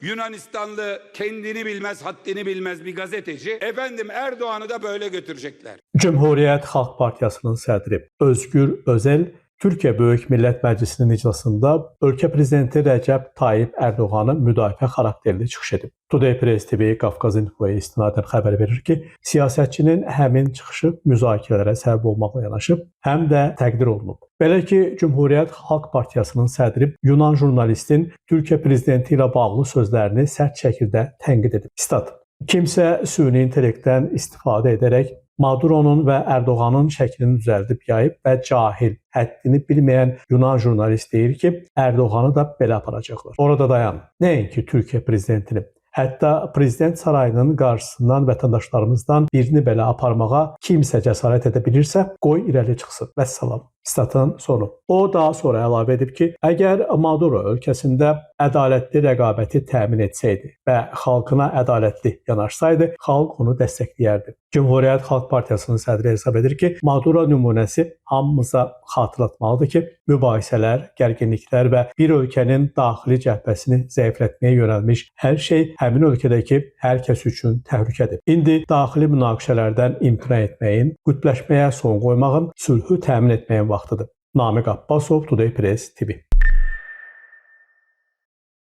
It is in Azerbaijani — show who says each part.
Speaker 1: Yunanistanlı kendini bilmez, haddini bilmez bir gazeteci. Efendim, Erdoğan'ı da böyle götürecekler.
Speaker 2: Cümhuriyyət Xalq Partiyasının sədri Özgür Özel Türkiyə Böyük Millət Məclisinin iclasında ölkə prezidenti Rəcəb Tayyib Ərdoğanı müdafiə xarakterli çıxış edib. Today Press TV Qafqaz Infoya istinadən xəbər verir ki, siyasətçinin həmin çıxışı müzakirələrə səbəb olmaqla yanaşı, həm də təqdir olunub. Belə ki, Cümhuriyyət Xalq Partiyasının sədri Yunan jurnalistin Türkiyə prezidenti ilə bağlı sözlərini sərt şəkildə tənqid edib. Sitat: Kimsə süni intellektdən istifadə edərək Maduronun və Ərdoğanın şəklini düzəldib yayıb və cahil, həddini bilməyən Yunan jurnalist deyir ki, Ərdoğanı da belə aparacaqlar. Orada dayan. Nəinki Türkiyə prezidentini. Hətta prezident sarayının qarşısından vətəndaşlarımızdan birini belə aparmağa kimsə cəsarət edə bilirsə, qoy irəli çıxsın. Vəssalam. Sitatın sonu. O daha sonra əlavə edib ki, əgər Maduro ölkəsində ədalətli rəqabəti təmin etsəydi və xalqına ədalətli yanaşsaydı, xalq onu dəstəkləyərdi. Cümhuriyyət Xalq Partiyasının sədri hesab edir ki, Maduro nümunəsi hamımıza xatırlatmalıdır ki, mübahisələr, gərginliklər və bir ölkənin daxili cəbhəsini zəiflətməyə yönəlmiş hər şey həmin ölkədəki hər kəs üçün təhlükədir. İndi daxili münaqişələrdən imtina etməyin, qütbləşməyə son qoymağın, sülhü təmin etməyin vaxtıdır. Namiq Abbasov, Today Press TV.